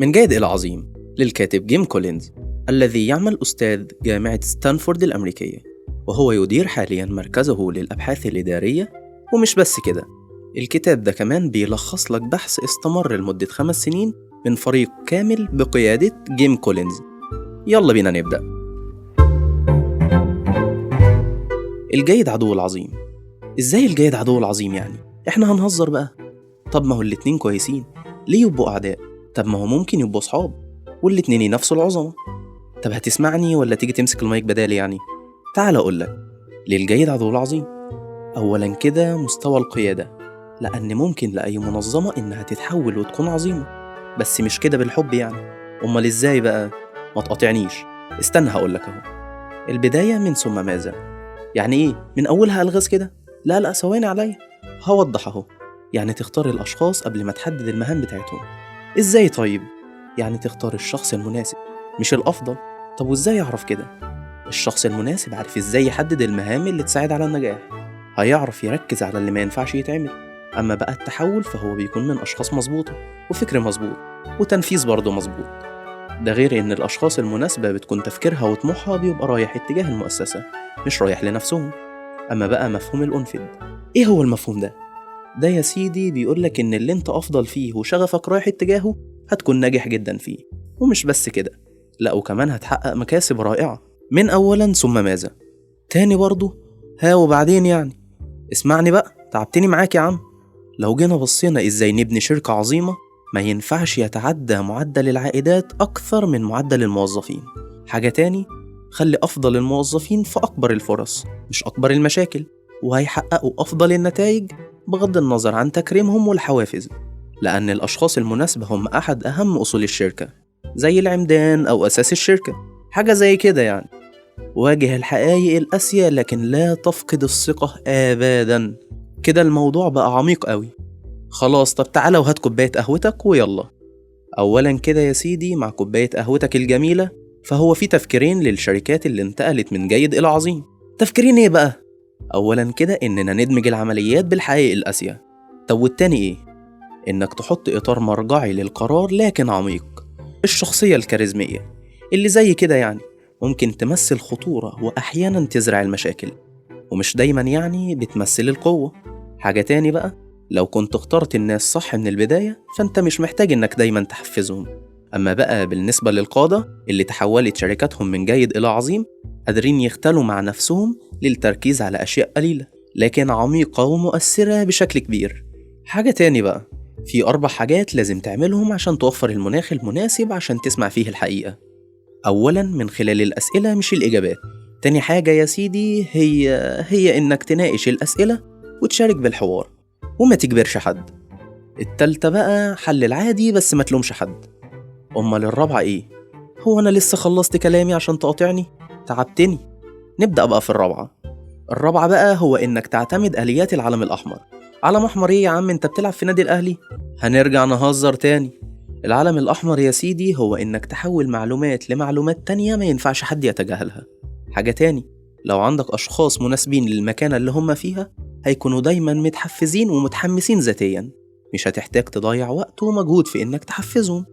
من جيد إلى عظيم للكاتب جيم كولينز، الذي يعمل أستاذ جامعة ستانفورد الأمريكية، وهو يدير حاليا مركزه للأبحاث الإدارية. ومش بس كده، الكتاب ده كمان بيلخص لك بحث استمر لمدة 5 سنين من فريق كامل بقيادة جيم كولينز. يلا بينا نبدأ. الجيد عدو العظيم. إزاي الجيد عدو العظيم يعني؟ إحنا هنهزر بقى؟ طب ما هو الاتنين كويسين، ليه يبقوا أعداء؟ طب ما هو ممكن يبقوا صحاب والاتنين ينافسوا العظمة. طب هتسمعني ولا تيجي تمسك المايك بدالي يعني؟ تعال أقولك ليه الجيد عدو العظيم. أولا كده مستوى القيادة، لأن ممكن لأي منظمة إنها تتحول وتكون عظيمة، بس مش كده بالحب يعني. أمال إزاي بقى؟ ما تقاطعنيش، استنى هقولك أهو. البداية من ثم ماذا؟ يعني إيه؟ من أولها ألغاز كده؟ لا لا ثواني عليا، هوضح أهو. يعني تختار الأشخاص قبل ما تحدد المهام بتاعتهم. إزاي طيب؟ يعني تختار الشخص المناسب مش الأفضل. طب وإزاي أعرف كده؟ الشخص المناسب عارف إزاي يحدد المهام اللي تساعد على النجاح، هيعرف يركز على اللي ما ينفعش يتعمل. أما بقى التحول فهو بيكون من أشخاص مظبوطة وفكر مظبوط وتنفيذ برضه مظبوط. ده غير إن الأشخاص المناسبة بتكون تفكيرها وطموحها بيبقى رايح اتجاه المؤسسة مش رايح لنفسهم. أما بقى مفهوم الأنفد، إيه هو المفهوم ده؟ ده يا سيدي بيقولك إن اللي أنت أفضل فيه وشغفك رايح اتجاهه هتكون ناجح جدا فيه، ومش بس كده، لا وكمان هتحقق مكاسب رائعة. من أولا ثم ماذا؟ تاني برضه ها وبعدين يعني؟ اسمعني بقى، تعبتني معاك يا عم. لو جينا بصينا إزاي نبني شركة عظيمة، ما ينفعش يتعدى معدل العائدات أكثر من معدل الموظفين. حاجة تاني، خلي أفضل الموظفين في أكبر الفرص مش أكبر المشاكل، وهيحققوا أفضل النتائج بغض النظر عن تكريمهم والحوافز، لأن الأشخاص المناسبة هم أحد أهم أصول الشركة، زي العمدان أو أساس الشركة، حاجة زي كده يعني. واجه الحقائق القاسية لكن لا تفقد الثقة أبدا. كده الموضوع بقى عميق قوي. خلاص طب تعالى وهات كوباية قهوتك ويلا. أولا كده يا سيدي، مع كوباية قهوتك الجميلة، فهو في تفكيرين للشركات اللي انتقلت من جيد إلى عظيم. تفكيرين إيه بقى؟ أولا كده إننا ندمج العمليات بالحقائق القاسية. طب والتاني إيه؟ إنك تحط إطار مرجعي للقرار لكن عميق. الشخصية الكاريزمية اللي زي كده يعني ممكن تمثل خطورة وأحيانا تزرع المشاكل، ومش دايما يعني بتمثل القوة. حاجة تاني بقى، لو كنت اخترت الناس صح من البداية فأنت مش محتاج إنك دايما تحفزهم. أما بقى بالنسبة للقادة اللي تحولت شركاتهم من جيد إلى عظيم، قادرين يختلوا مع نفسهم للتركيز على أشياء قليلة لكن عميقة ومؤثرة بشكل كبير. حاجة تاني بقى، في 4 حاجات لازم تعملهم عشان توفر المناخ المناسب عشان تسمع فيه الحقيقة. أولا من خلال الأسئلة مش الإجابات. تاني حاجة يا سيدي هي إنك تناقش الأسئلة وتشارك بالحوار وما تجبرش حد. التالتة بقى حل العادي بس ما تلومش حد. أمال الرابعة إيه؟ هو أنا لسه خلصت كلامي عشان تقاطعني؟ تعبتني. نبدأ بقى في الرابعة. الرابعة بقى هو إنك تعتمد آليات العلم الأحمر. علم أحمر إيه يا عم؟ أنت بتلعب في نادي الأهلي؟ هنرجع نهزر تاني. العلم الأحمر يا سيدي هو إنك تحول معلومات لمعلومات تانية ما ينفعش حد يتجاهلها. حاجة تاني، لو عندك أشخاص مناسبين للمكانة اللي هم فيها هيكونوا دايما متحفزين ومتحمسين ذاتيا، مش هتحتاج تضيع وقت ومجهود في إنك تحفزهم.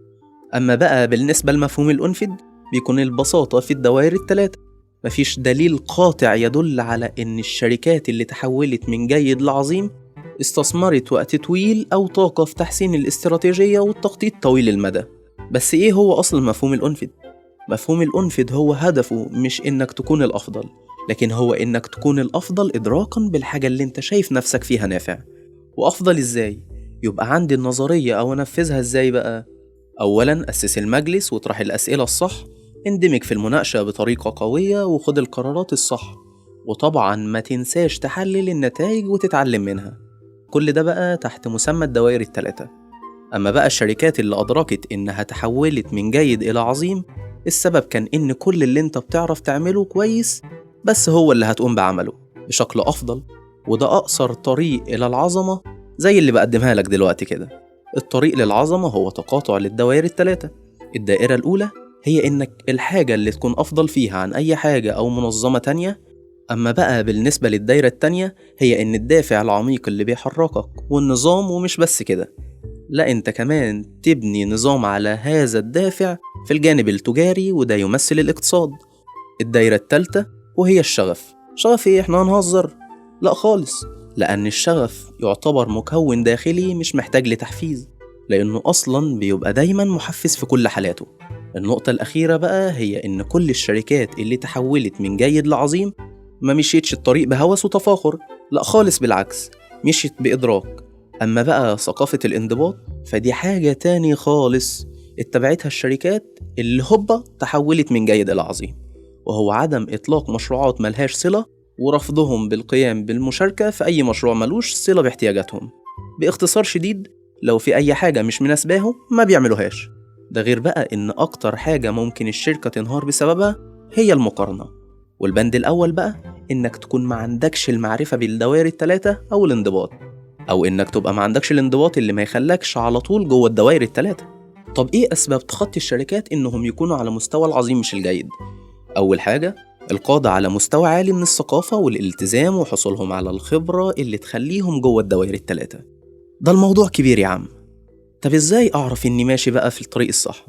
أما بقى بالنسبة لمفهوم الأنفد، بيكون البساطة في الدوائر ال3. مفيش دليل قاطع يدل على إن الشركات اللي تحولت من جيد لعظيم استثمرت وقت طويل أو طاقة في تحسين الاستراتيجية والتخطيط طويل المدى. بس إيه هو أصل مفهوم الأنفد؟ مفهوم الأنفد هو هدفه مش إنك تكون الأفضل، لكن هو إنك تكون الأفضل إدراكاً بالحاجة اللي أنت شايف نفسك فيها نافع. وأفضل إزاي؟ يبقى عندي النظرية أو أنفذها إزاي بقى؟ أولاً أسس المجلس واطرح الأسئلة الصح، اندمج في المناقشة بطريقة قوية وخد القرارات الصح، وطبعاً ما تنساش تحلل النتائج وتتعلم منها. كل ده بقى تحت مسمى الدوائر ال3. أما بقى الشركات اللي أدركت إنها تحولت من جيد إلى عظيم، السبب كان إن كل اللي أنت بتعرف تعمله كويس بس هو اللي هتقوم بعمله بشكل أفضل، وده أقصر طريق إلى العظمة زي اللي بقدمها لك دلوقتي كده. الطريق للعظمة هو تقاطع للدوائر ال3. الدائرة الأولى هي إنك الحاجة اللي تكون أفضل فيها عن أي حاجة أو منظمة تانية. أما بقى بالنسبة للدائرة التانية، هي إن الدافع العميق اللي بيحركك والنظام، ومش بس كده، لا انت كمان تبني نظام على هذا الدافع في الجانب التجاري، وده يمثل الاقتصاد. الدايرة الثالثة وهي الشغف. شغف ايه؟ احنا هنهزر؟ لا خالص، لأن الشغف يعتبر مكون داخلي مش محتاج لتحفيز، لأنه أصلا بيبقى دايما محفز في كل حالاته. النقطة الأخيرة بقى هي إن كل الشركات اللي تحولت من جيد لعظيم ما مشيتش الطريق بهوس وتفاخر، لا خالص، بالعكس مشيت بإدراك. أما بقى ثقافة الانضباط فدي حاجة تاني خالص اتبعتها الشركات اللي هوبا تحولت من جيد إلى عظيم، وهو عدم إطلاق مشروعات ملهاش صلة ورفضهم بالقيام بالمشاركة في أي مشروع ملوش صلة باحتياجاتهم. باختصار شديد، لو في أي حاجة مش مناسباهم ما بيعملوهاش. ده غير بقى إن أكتر حاجة ممكن الشركة تنهار بسببها هي المقارنة. والبند الأول بقى إنك تكون ما عندكش المعرفة بالدوائر التلاتة أو الانضباط، أو إنك تبقى ما عندكش الانضباط اللي ما يخلكش على طول جوه الدوائر التلاتة. طب إيه أسباب تخطي الشركات إنهم يكونوا على مستوى العظيم مش الجيد؟ أول حاجة، القادة على مستوى عالي من الثقافة والالتزام وحصولهم على الخبرة اللي تخليهم جوه الدوائر التلاتة. ده الموضوع كبير يا عم. طب إزاي أعرف إني ماشي بقى في الطريق الصح؟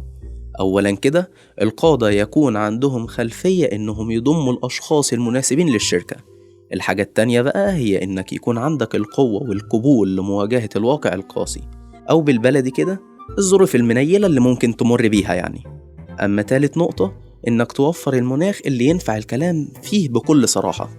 أولاً كده القادة يكون عندهم خلفية إنهم يضموا الأشخاص المناسبين للشركة. الحاجة التانية بقى هي إنك يكون عندك القوة والقبول لمواجهة الواقع القاسي، أو بالبلدي كده الظروف المنيلة اللي ممكن تمر بيها يعني. أما تالت نقطة إنك توفر المناخ اللي ينفع الكلام فيه بكل صراحة.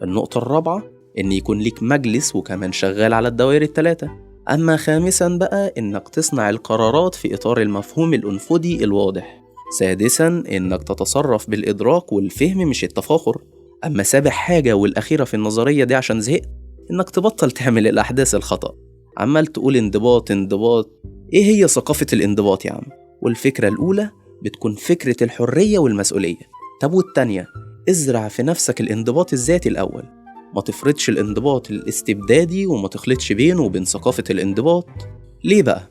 النقطة الرابعة إن يكون ليك مجلس وكمان شغال على الدوائر التلاتة. أما خامساً بقى إنك تصنع القرارات في إطار المفهوم الأنفودي الواضح. سادساً إنك تتصرف بالإدراك والفهم مش التفاخر. أما سابع حاجة والأخيرة في النظرية دي عشان زهقت، إنك تبطل تعمل الأحداث الخطأ. عمال تقول انضباط انضباط، إيه هي ثقافة الانضباط يا عم؟ والفكرة الأولى بتكون فكرة الحرية والمسؤولية. طب والتانية، ازرع في نفسك الانضباط الذاتي الأول، ما تفرضش الانضباط الاستبدادي وما تخلطش بينه وبين ثقافة الانضباط. ليه بقى؟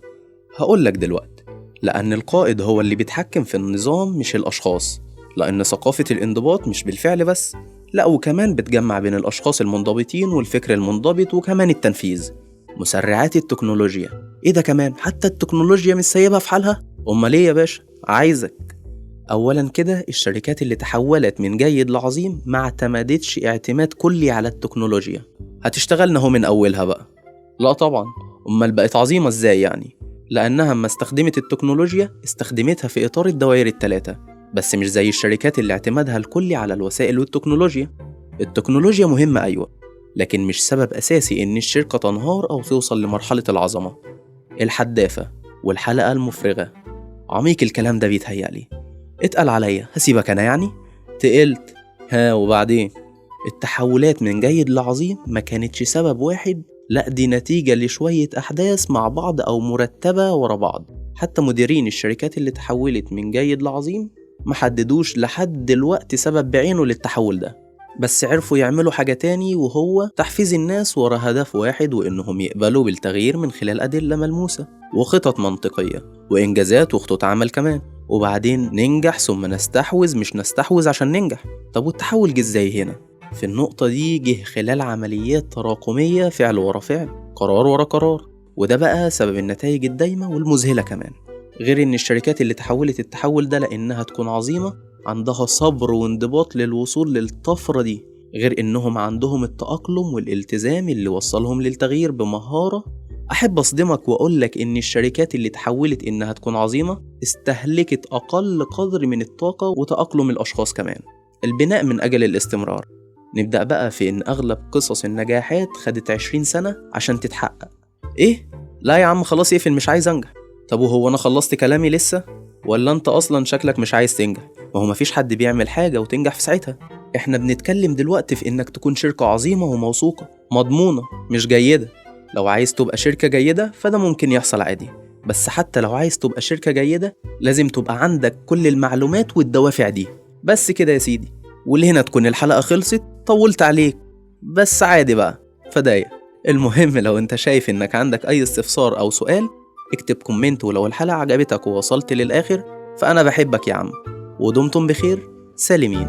هقولك دلوقتي. لأن القائد هو اللي بيتحكم في النظام مش الأشخاص، لأن ثقافة الانضباط مش بالفعل بس، لا وكمان بتجمع بين الأشخاص المنضبطين والفكر المنضبط وكمان التنفيذ. مسرعات التكنولوجيا، إيه ده كمان؟ حتى التكنولوجيا مش سايبها في حالها؟ أمال إيه يا باشا؟ عايزك. أولاً كده الشركات اللي تحولت من جيد لعظيم ما اعتمدتش اعتماد كلي على التكنولوجيا. هتشتغلنا هو من أولها بقى؟ لا طبعاً، أمال بقت عظيمة إزاي يعني؟ لأنها اما استخدمت التكنولوجيا استخدمتها في إطار الدوائر التلاتة، بس مش زي الشركات اللي اعتمادها الكلي على الوسائل والتكنولوجيا. التكنولوجيا مهمة أيوة، لكن مش سبب أساسي إن الشركة تنهار أو توصل لمرحلة العظمة. الحدافة والحلقة المفرغة، عميق الكلام ده بيتهيألي. اتقل عليا، هسيبك أنا يعني؟ تقلت. ها وبعدين؟ التحولات من جيد لعظيم ما كانتش سبب واحد، لا دي نتيجة لشوية أحداث مع بعض أو مرتبة ورا بعض. حتى مديرين الشركات اللي تحولت من جيد لعظيم ما حددوش لحد دلوقتي سبب بعينه للتحول ده، بس عرفوا يعملوا حاجة تاني، وهو تحفيز الناس ورا هدف واحد، وإنهم يقبلوا بالتغيير من خلال أدلة ملموسة وخطط منطقية وإنجازات وخطوط عمل كمان، وبعدين ننجح ثم نستحوذ، مش نستحوذ عشان ننجح. طب والتحول جه ازاي هنا؟ في النقطة دي جه خلال عمليات تراكمية، فعل ورا فعل، قرار ورا قرار، وده بقى سبب النتائج الدايمة والمذهلة كمان. غير إن الشركات اللي تحولت التحول ده لأنها تكون عظيمة عندها صبر وانضباط للوصول للطفرة دي، غير إنهم عندهم التأقلم والالتزام اللي وصلهم للتغيير بمهارة. أحب أصدمك وأقولك إن الشركات اللي تحولت إنها تكون عظيمة استهلكت أقل قدر من الطاقة وتأقلم الأشخاص كمان. البناء من أجل الاستمرار. نبدأ بقى في إن أغلب قصص النجاحات خدت 20 سنة عشان تتحقق. إيه؟ لا يا عم خلاص اقفل، مش عايز أنجح. طب وهو أنا خلصت كلامي لسه؟ ولا أنت أصلا شكلك مش عايز تنجح؟ ما هو مفيش حد بيعمل حاجة وتنجح في ساعتها. إحنا بنتكلم دلوقتي في إنك تكون شركة عظيمة وموثوقة مضمونة مش جيدة. لو عايز تبقى شركة جيدة فده ممكن يحصل عادي، بس حتى لو عايز تبقى شركة جيدة لازم تبقى عندك كل المعلومات والدوافع دي. بس كده يا سيدي، ولهنا تكون الحلقة خلصت. طولت عليك بس عادي بقى، فداية. المهم لو انت شايف انك عندك اي استفسار او سؤال اكتب comment، ولو الحلقة عجبتك ووصلت للآخر فأنا بحبك يا عم، ودمتم بخير سالمين.